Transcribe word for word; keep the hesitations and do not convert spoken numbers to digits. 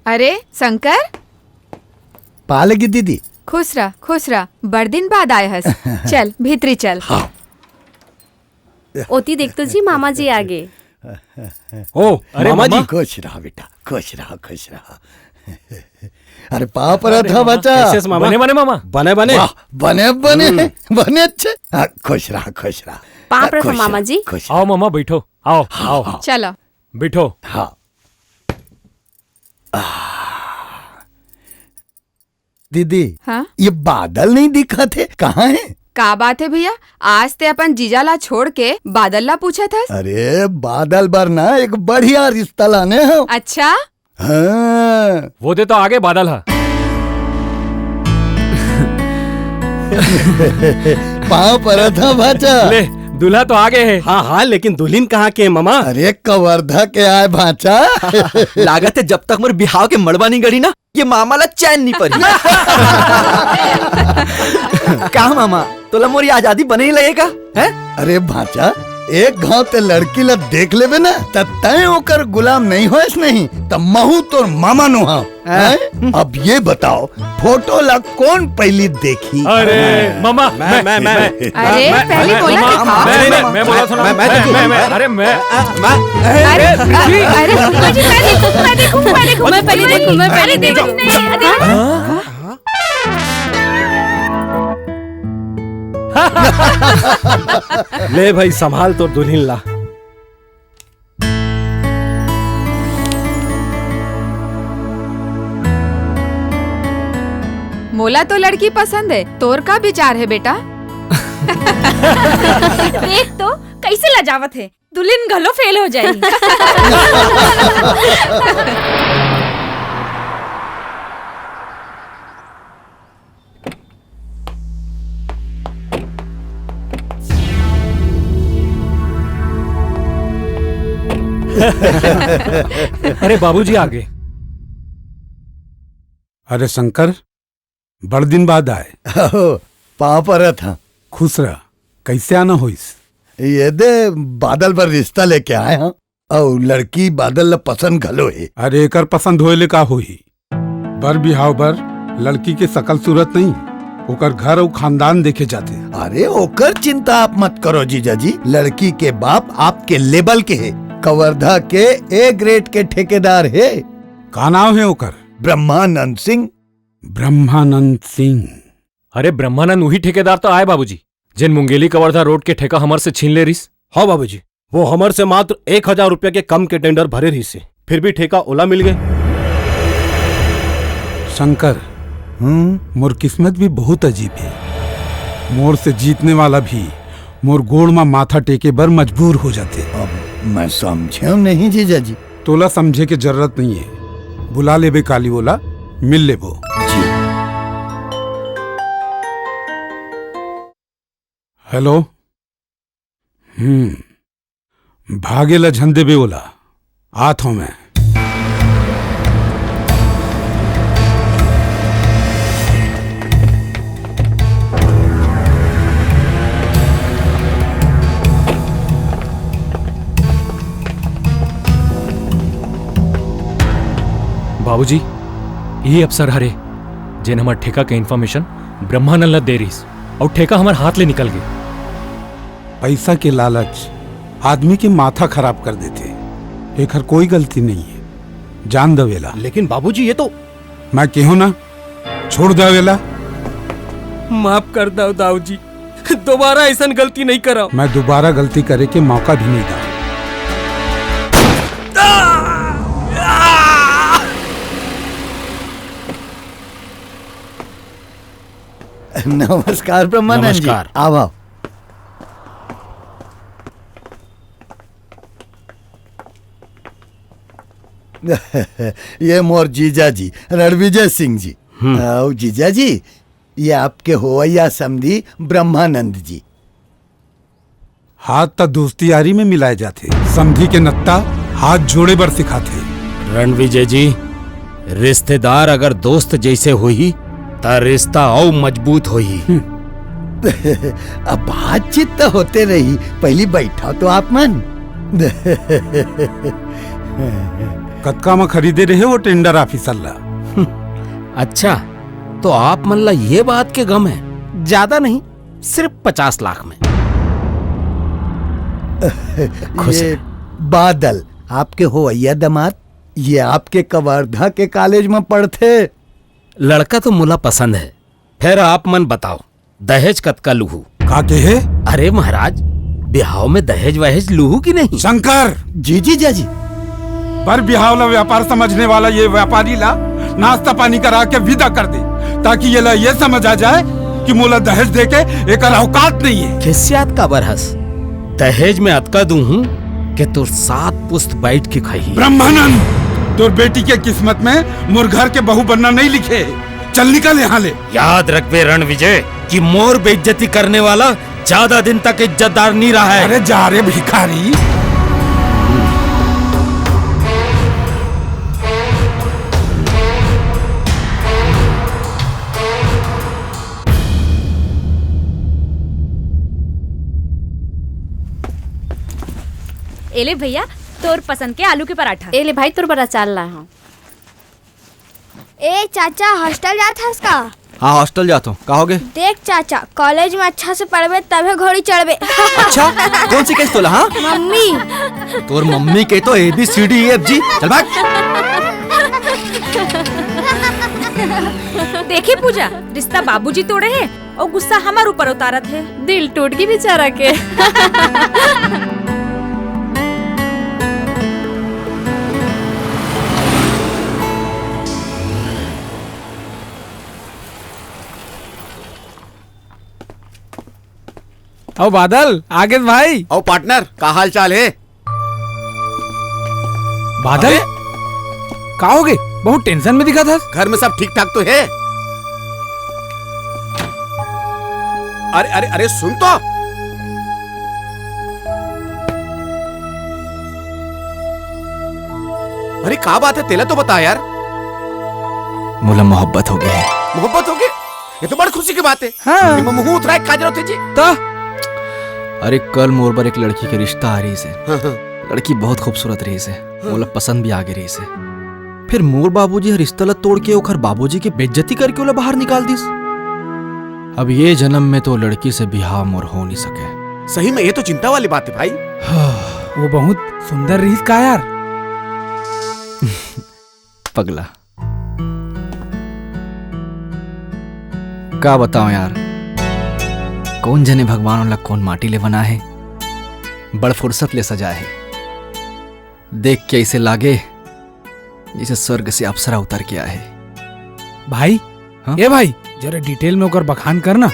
अरे शंकर, पा लगी दीदी। खुश रह, खुश रह, बड़ दिन बाद आए हस। चल भीतरी चल। हाँ। ओती देख तो जी, मामा जी आगे। ओ, अरे मामा जी। खुश रहा बेटा, खुश रहा, खुश रहा। अरे पाँव परत हँव बच्चा। कैसे हस मामा? बने बने मामा। बने बने। वाह, बने बने। हम्म। बने अच्छे। हाँ, खुश रहा, खुश रहा। पाँव परत हँव खुश रहा, मामा जी। खुश रहा। आओ मामा, बैठो। आओ, हाँ, आओ। हाँ। चलो। बैठो। हाँ। आह। दीदी, हाँ? ये बादल नहीं दिखत हे, कहाँ हे? का बात हे भैया, आज ते अपन जीजा ला छोड़ के बादल ला पूछत हस? अरे, बादल बर ना एक बढ़िया रिश्ता लाने हँव। अच्छा? हाँ। वो दे तो आगे बादल हा। पाँव परत हँव भाँचा। ले, दूल्हा तो आगे हे। हाँ, हाँ, लेकिन दुल्हिन कहाँ के हे, मामा? अरे, कवर्धा के आय भाँचा। लागत हे जब तक मोर बिहाव के मड़वा नहीं गड़ी ना, ये मामा ला चैन नहीं परी। का मामा, तोला मोर ये आजादी बने नहीं लगे का? हैं? अरे भाँचा, एक घाँव ते लड़की ला देख लेबे ना, त तैं ओकर गुलाम नहीं होएस नहीं, त महूँ तोर मामा नो हँव। हैं? हैं? अब ये बताओ, फोटो ला कौन पहली देखी? अरे, मामा, मैं, मैं, मैं, मैं। मैं। अरे, मैं, पहले मैं, बोला मामा, था। मैं, मैं, मैं बोला था ना। मैं, मैं, मैं, मैं, मैं, मैं, अरे, मैं। अरे, अरे, अरे, अरे, मैं देखूँ, मैं देखूँ, मैं देखूँ, मैं पहले देखूँ, मैं पहले देखूँ। अरे, नहीं, अरे। हाँ? ले भाई, संभाल तोर दुल्हिन ला। मोला तो लड़की पसंद हे, तोर का विचार हे बेटा? देख तो, कैसे लजावत हे, दुल्हिन घलो फेल हो जाही। अरे, बाबूजी आ गे। अरे शंकर, बड़ दिन बाद आए। अहो, पाँव परत हँव। खुश रह। कैसे आना होइस? ये दे, बादल बर रिश्ता लेके आए हँव। अउ लड़की बादल ला पसंद घलो हे। अरे, एकर पसंद होए ले का होही? बर बिहाव बर लड़की के सकल सूरत नहीं, ओकर घर अउ खानदान देखे जाथे। अरे, ओकर चिंता आप मत करो जीजा जी, लड़की के बाप आपके लेवल के हे, कवर्धा के ए ग्रेड के ठेकेदार हे। का नाव हे ओकर? ब्रह्मानंद सिंह। ब्रह्मानंद सिंह। अरे, ब्रह्मानंद उही ठेकेदार तो आय बाबूजी, जेन मुंगेली कवर्धा रोड के ठेका हमर से छीन ले रिहिस। हाँ बाबूजी, वो हमर से मात्र एक हजार रुपया के कम के टेंडर भरे रिहिस हे, फिर भी ठेका ओला मिल गे। शंकर, हम्म? मोर किस्मत भी बहुत अजीब हे। मोर से जीतने वाला भी मोर गोड़ म माथा टेके बर मजबूर हो जाथे। अब मैं समझेंव नहीं जीजा जी। तोला समझे के जरूरत नहीं हे। बुला लेबे काली ओला, मिल लेबो। जी। हेलो। हम्म। भागे ला झन देबे ओला। आत हँव मैं। बाबूजी, इही अफसर हरे, जेन हमर ठेका के information ब्रह्मानंद ला दे रिहिस, अउ ठेका हमर हाथ ले निकल गे। पइसा के लालच आदमी के माथा खराब कर देथे। एखर कोई गलती नहीं हे, जान दव एला। लेकिन बाबूजी, ये तो मैं केहूँ ना, छोड़ दव एला। माफ कर दव दाऊ जी, दोबारा अइसन गलती नहीं करव। मैं दोबारा गलती करे के मौका भी नहीं दव। नमस्कार ब्रह्मानंद जी। नमस्कार। आव, आव। ये मोर जीजा जी, रणविजय सिंह जी। हम्म। अउ जीजा जी, ये आपके होवइया समधी ब्रह्मानंद जी। हाथ त दोस्ती यारी में मिलाए जाथे। समधी के नत्ता हाथ जोड़े बर सिखाथे। रणविजय जी, रिश्तेदार अगर दोस्त जइसे होही, त रिश्ता अउ मजबूत होही। हम्म। अब बातचीत त होते रही, पहिली बइठव तो आप मन। कतका म खरीदे रहे वो टेंडर ऑफिसर ला? अच्छा, तो आप मन ला ये बात के गम है? ज्यादा नहीं, सिर्फ पचास लाख में। खुश ये रह। बादल, आपके होवइया दमाद, ये आपके कवर्धा के कॉलेज में पढ़थे। लड़का तो मोला पसंद है, फिर आप मन बताओ, दहेज कतका लूहू? का कहे? अरे महाराज, बिहाव में दहेज वहेज लूहू कि नहीं? शंकर! जी, जी, जीजा जी। पर बिहाव ला व्यापार समझने वाला ये व्यापारी ला नाश्ता पानी करा के विदा कर दे, ताकि ये ला ये समझ आ जाए कि मोला दहेज दे के एकर औकात नहीं है। खिसियात काबर हस? दहेज में अतका दूहूं कि तोर सात पुस्त बैठ के खाही। ब्रह्मानंद, तोर बेटी के किस्मत में मोर घर के बहू बनना नहीं लिखे है। चल निकल यहाँ ले। याद रखबे रणविजय कि मोर बेइज्जती करने वाला ज्यादा दिन तक इज्जतदार नहीं रहा है। अरे जा रे भिखारी। ए ले भैया, तोर पसंद के आलू के पराठा। ए ले भाई, तोर बर अचार लाए हंव। ए चाचा, हॉस्टल जात हस का? हाँ, हॉस्टल जात हंव। का होगे? देख चाचा, कॉलेज में अच्छा से पढ़बे तभे घोड़ी चढ़बे। अच्छा, कौन सिखाइस तोला, हाँ? मम्मी। तोर मम्मी के तो A B C D E F G। चल भाग। देखी पूजा, रिश्ता बाबूजी तोड़े हे अउ गुस्सा हमर ऊपर उतारत हे। दिल टूट गे बेचारा के। अउ बादल, आगे भाई। अउ पार्टनर, का हाल चाल हे? बादल, अरे? का होगे? बहुत टेंशन में दिखत हस। घर में सब ठीक ठाक तो हे? अरे, अरे, अरे, सुन तो। अरे, का बात हे? तेला तो बता यार। मोला मोहब्बत होगे हे। मोहब्बत होगे? ये तो बड़ खुशी की बात हे। हाँ। एमा मुंह उतराए का जरूरत हे जी? त? अरे, कल मोर बर एक लड़की के रिश्ता आ रहिस हे। हाँ, हाँ। लड़की बहुत खूबसूरत रहिस हे। हाँ। मोला पसंद भी आ गे रहिस हे। फिर मोर बाबूजी ह रिश्ता ला तोड़ के ओखर बाबूजी के बेइज्जती करके ओला बाहर निकाल दिस। अब ये जन्म में तो लड़की से बिहाव मोर हो नहीं सके। सही में ये तो चिंता वाली बात हे भाई। हाँ। वो बहुत सुंदर रहिस का यार? पगला। का बतावं यार, कौन जने भगवान ओला कोन माटी ले बनाए हे, बड़ फुर्सत ले सजाए हे। देख के अइसे लागे जइसे स्वर्ग से अप्सरा उतर के आए हे। भाई, हाँ? ए भाई, जरा detail में ओकर बखान कर ना।